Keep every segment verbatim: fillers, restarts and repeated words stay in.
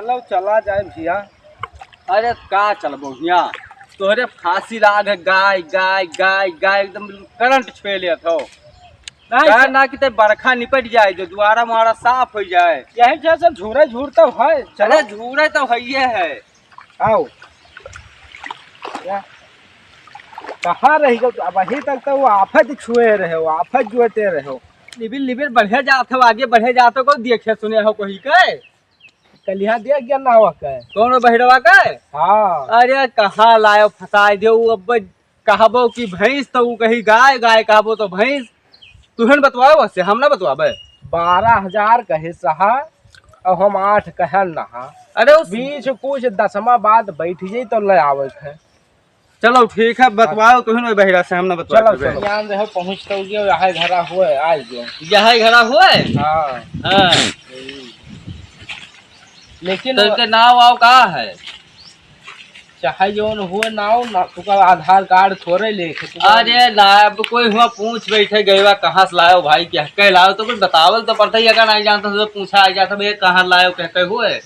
तब चला जाए भैया। अरे का चलबो हियाँ, तोहरे फांसी लाग है, गाय गाय गाय गाय, एकदम करंट छुए लेत हो। नहीं, का च- ना कि ते बरखा निपट जाए, जो दुआरा मुआरा साफ हो जाए। यही जैसे झूरे झूर तो है, चलो। अरे झूरे तो हइये है। आओ। क्या? कहाँ रह गयो? अब अभी तक तो वो आफत छुए रहे हो, आफत जोते रहे हो। लिबिल लिबिल बढ़े जात हो, आगे बढ़े जात हो, को देखे सुने हो कोई के? कलिहा देख गया नावा के। कौन बहिरवा के? हाँ। अरे कहाँ लायो फंसाए दे, वो अब कहबो कि भैंस तो वो कही गाय, गाय कहबो तो भैंस। तुहन बतवाओ बस, हम ना बतवाबे। बारह हजार कहे सहा, और हम आठ कहन नहा। अरे उस बीच कुछ दसमा बाद बैठ जाई तो ले आवे है। चलो ठीक है, बतवाओ तुहन बहिरा से, हम ना बतवाबे। चलो, चलो। ध्यान रहे, पहुँच तो गयो, यहाँ घरा हुए, आ गयो। यहाँ घरा हुए? हाँ। हाँ। लेकिन तो इनके नाव आव का है? चाहे जौन हुए नाव ना, तुका आधार कार्ड थोड़े लेके, तुका अरे ना, अब कोई हुआ पूछ बैठे गएवा, कहाँ से लायो भाई, कह के लायो, तो कुछ बतावल तो पड़ता ही, अगर नहीं जानता तो पूछा आ जाता, "भैया, कहाँ लायो, कह के हुए?"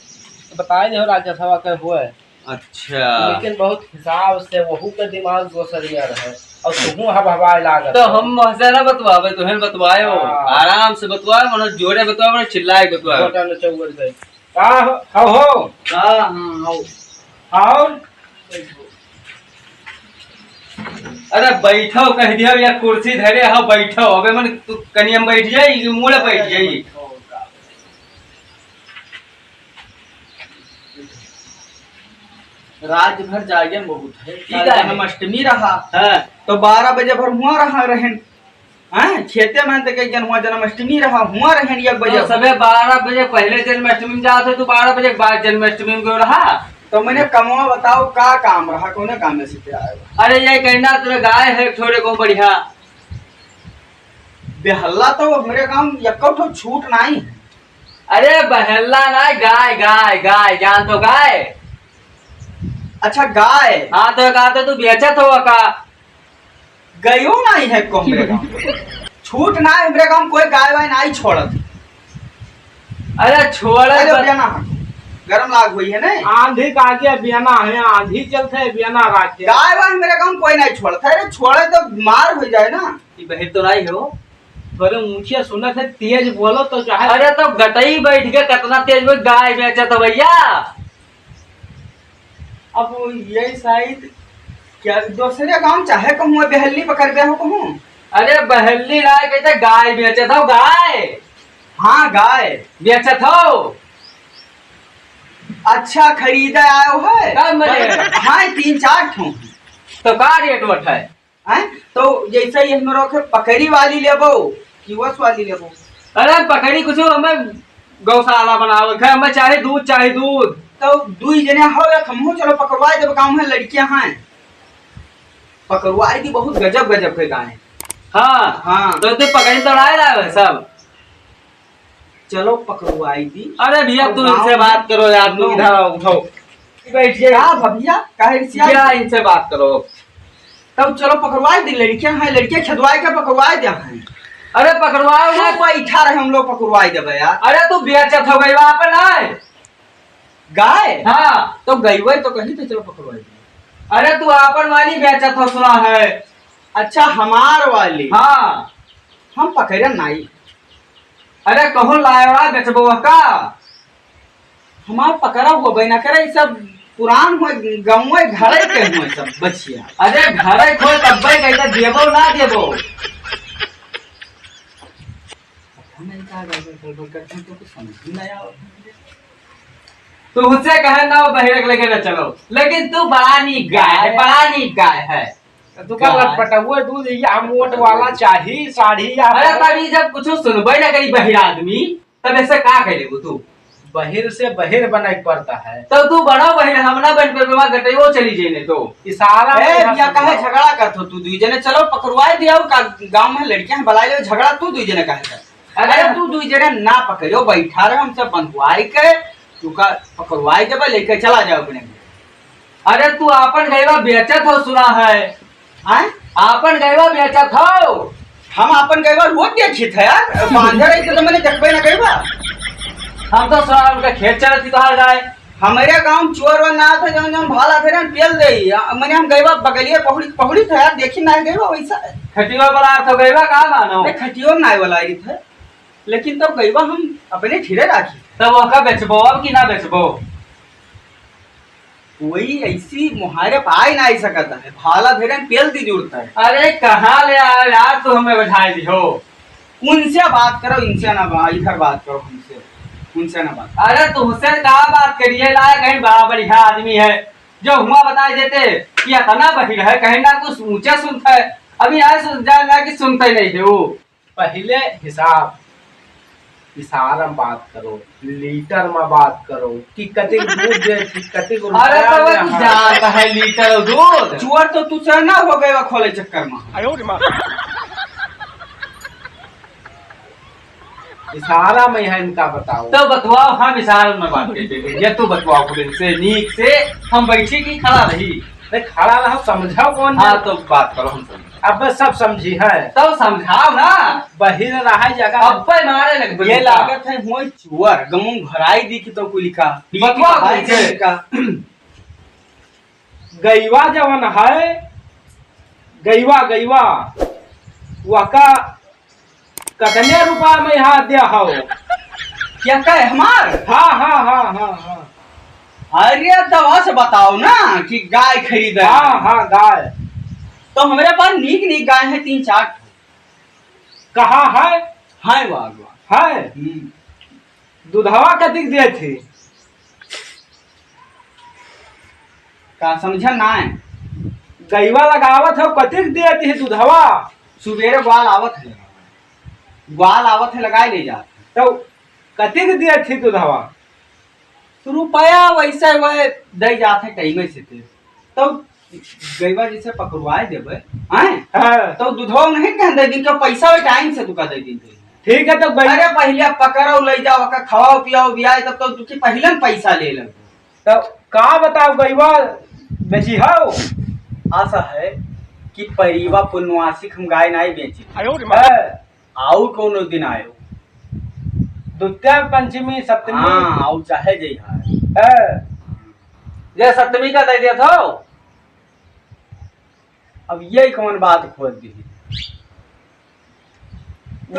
बताए दे हो राजा सभा के हुए। अच्छा। लेकिन बहुत हिसाब से वहू के दिमाग दोसर में रहे, और तुहू हवा हवाए लागत तो हो। हम से ना बतवाबे, तुहन बतवाए हो। हाँ। आराम से बतवाए, मनो जोरे बतवाए, मनो चिल्लाए बतवाए। छोटा न चौगुर गए। का हो, का हो? हाँ, हाँ, आओ। आओ। अरे बैठो कह दिया, या कुर्सी धरे हो, बैठो। अबे मन तू कनिया में बैठ जाई, कि मुड़े बैठ जाई। रात भर जागेन बहुत है। ठीक काल है। जन्माष्टमी रहा। हाँ। तो बारह बजे भर हुआ रहा रहेन। हैं? खेते में तो कई जन हुआ जन्माष्टमी रहा, हुआ रहेन एक बजे। तो सबे बारह बजे पहले जन्माष्टमी में जात है, तू बारह बजे के बाद जन्माष्टमी में गयो रहा। तो मैंने कमवा बताओ, का काम रहा, कौने काम में से आए हो? अरे ये कहना, तेरे गाय है एक ठो रे को बढ़िया। बेहल्ला तो हमरे गाँव में एको ठो छूट नाई है। अरे बहल्ला ना, गाय, गाय, गाय, जान तो गाय। अच्छा, गाय। हाँ, तो कहा तो तू बेचत हो का? गयो नाई है को हमरे गाँव। छूट ना है हमरे गाँव, कोई गाय वाय नाई छोड़त। अरे छोड़े अरे बस। बियाना, गरम लाग हुई है ना। आंधी का आगे बियाना है, आंधी चलते है बियाना रात के। गाय वाय हमरे गाँव कोई नाई छोड़त है। अरे छोड़े तो मार हो जाए ना। ई बहिर तो नाई हो। थोड़े ऊंचिया सुनत है, तेज बोलो तो चाहे। अरे तो गटई बैठ के कितना तेज में गाय बेचत है भैया। अब यही शायद क्या दूसरे गाँव चाहे कहूँ बहल्ली पकड़ गया हो कहूँ। अरे बहल्ली गाय कहते गाय बेचत हो, गाय। हाँ गाय। बेचत हो। अच्छा खरीदे आयो है। कब मिले? हाँ तीन चार ठो। तो का रेट वट है? हैं? तो जैसे ही हम लोग के पकड़ी वाली लेबो कि वस वाली लेबो? अरे पकड़ी कुछ हमें गौशाला बनावे के, हमें चाहे दूध, चाहे दूध। तो दुई जने हो एक हमहू चलो पकड़वाए देबो, गाँव में लड़कियां हैं। पकड़वाए दी बहुत गजब गजब के गाय। हाँ। हाँ। तो तू पकड़ी तो लाए लाए सब। चलो पकड़वाई दी। अरे भैया, अब तू गाँव इनसे में बात करो यार, तू नो। इधर आओ, उठाओ। बैठ जाए। का भैया, काहे रिसिया? भैया, इनसे बात करो। तब चलो पकड़वाई दी, लड़कियां हैं, लड़कियां खेदवाए के पकड़वाए दे हैं। अरे पकड़वाओ ना। तू बैठा रहे, हम लोग पकड़वाई देबे यार। अरे तू बेचत हो गई वहाँ पर ना है। गाय? हाँ। तो गई वही तो कही तो चलो पकड़वाई दी। अरे तू आपन वाली बेचत हो सुना है। अच्छा, हमार वाली? हाँ। हम पकड़न नाई। अरे कहूँ लायवा बेचबो का? हमार पकड़ा हुआ बहना करे, ई सब पुरान हुए, गाँवे घरे के हुए सब बचिया। अरे घरे के हुए तब्बे कहते देबो ना देबो। पता नहीं का गड़बड़ गड़बड़ करते हैं, तो कुछ समझ ही नहीं आवत है। तू उससे कहे ना वो बहिरे के लेके ना चलो, लेकिन तू बड़ा नीक गाय है, बड़ा नीक गाय है। तो का लटपटउए दूध या मोट वाला चाही, साढ़ी या अरे तब ई जब कुछ सुनबे ना करी बहिर आदमी, तब ऐसे का कह लेबू तू? बहिर से बहिर बने के पड़ता है। तो तू बड़ा बहिर, हम ना बन पे, वहाँ गटइयो चली जाइने तो। इशारा ए, में भैया, काहे झगड़ा करत हो तू दुई जने? चलो पकड़वाए दिया, और का गाँव में लड़कियां हैं, बुला ले, झगड़ा तू दुई जने काहे कर? अरे अरे तू दुई जने ना पकड़ो, बैठा रहे, हम सब बंधवाई के, तू का पकड़वाई देबे, लेके चला जाओ अपने। अरे तू आपन गइवा बेचत हो सुना है। हैं? आपन गइवा बेचत हो? हम आपन गइवा रोज बेचित है यार। बांधे रही तो मैंने देखबे ना गइवा। हम तो सुना उनका खेत चलत ही तोहार गाय। हमरे गाँव में चोर वार ना थे, जौन जौन भाला थे ना, पेल दे। आ, मने हम गइबा बगलिए पहुड़ी, पहुड़ी थे यार, देखी ना गइबा वैसा। खटियो वाला तो गइबा का मानो? नहीं, खटियो में ना वाला आई थे, लेकिन तब गइबा हम अपने ठिरे राखी। तब ओका बेचबो अब कि ना बेचबो? कोई ऐसी मुहारे पाए ना आई सकत है, भाला धरे पेल दी जरूरत है। अरे कहाँ ले आए यार, तू हमें बैठाए दी हो। उनसे बात करो, इनसे ना बा-, इधर बात करो हमसे, उनसे ना बात। अरे तुमसे का बात करिए, लाए कहीं बड़ा बढ़िया आदमी है, जो हुआ बताए देते कि इतना बहिर है, कहीं ना कुछ ऊंचा सुनता है, अभी आए सुन जाए ना कि सुनते नहीं है वो। पहिले हिसाब, इशारा में बात करो, लीटर में बात करो कि कतिक दूध दे, कि कतिक अरे रुपया तो वो में तू है। जानता है लीटर और दूध? चुअर तो तू से ना हो गए खोले चक्कर में। इशारा में है इनका बताओ। तो बतवाओ, हम इशारा में बात करते हैं। ये तू बतवाओ खुद से, नीक से, हम बैठी की खड़ा रही? नहीं, खड़ा रहो, समझाओ कौन हाँ, जाने। तो बात करो, हम समझ। अब सब समझी है। तो समझाओ ना। बहिर रहा जगह। अब पे मारे लग ये लागत है, होई चुअर, गमू भराई दी कि तो कुल का। बतवा भाई कैसे? कुल का। गइवा जवन है, गइवा, गइवा, वका कतने रुपया में यहाँ दिया हो? क्या कहे हमार? हाँ, हाँ, हाँ, हाँ, हाँ। अरे, दवा से बताओ ना कि गाय खरीदे। हाँ, हाँ, गाय। तो हमरे पास नीक नीक गाय है, तीन चार ठो। कहाँ है? है वो आगवा। है? हम्म। दुधवा कतिक देत ही? का समझा ना है? गइवा लगावत हो, कतिक देत ही दुधवा? सुबेरे ग्वाल आवत है, ग्वाल आवत है, लगाए ले जात है। तो कतिक देत ही दुधवा? रुपया वैसे वह दे जात है टाइम से ते। तो गइवा जैसे पकड़वाए देबे, हैं? हाँ। तो दुधवा नहीं कहन दे दिन का पैसा वही टाइम से तुका दे दिन। ठीक है, तो गइ- अरे पहले पकड़ो, ले जाओ, ओका खवाओ, पियाओ, बियाए, तब तो तुकी पहले न पैसा ले लगो। तो का बताओ, गइवा बेची हो? आशा है कि परिवा पुनवासी हम गाय नहीं बेची। आयो रे माँ। हाँ। आऊ कौनो दिन आयो। द्वितीया, पंचमी, सप्तमी। हाँ, आऊ चाहे जइहा। हाँ। ये सप्तमी का दे दिया था। अब ये कौन बात खोल दी?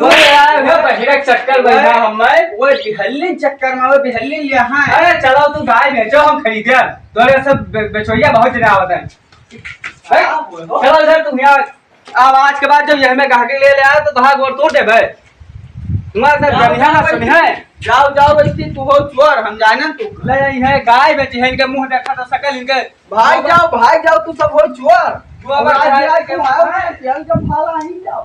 वो यार, वो बहिरा चक्कर बैठा हम मैं। वो बिहल्ली चक्कर में, वो बिहल्ली यहाँ है। अरे चलो तू गाय बेचो, हम खरीदे। तोरे सब बे-, बेचोइया बहुत जने आवत हैं। हैं? हाँ, बोलो। चलो इधर तुम यहाँ। अब आज के बाद जब ये हमें गाहकी ले ले आए तो तोहार गोड़ तोड़ देबे। तुम्हारे साथ जाओ, बढ़िया ना जाओ, सुनी है। जाओ, जाओ, ऐसी तू हो चोर, हम जाने तू। ले आई है गाय बेची है, इनके मुंह देखा तो सकल इनके। भाग जाओ, भाग जाओ, तू सब हो चोर। तू अब और आज आज जाए के के बाद भाग, है। तेल के भाला ही जाओ।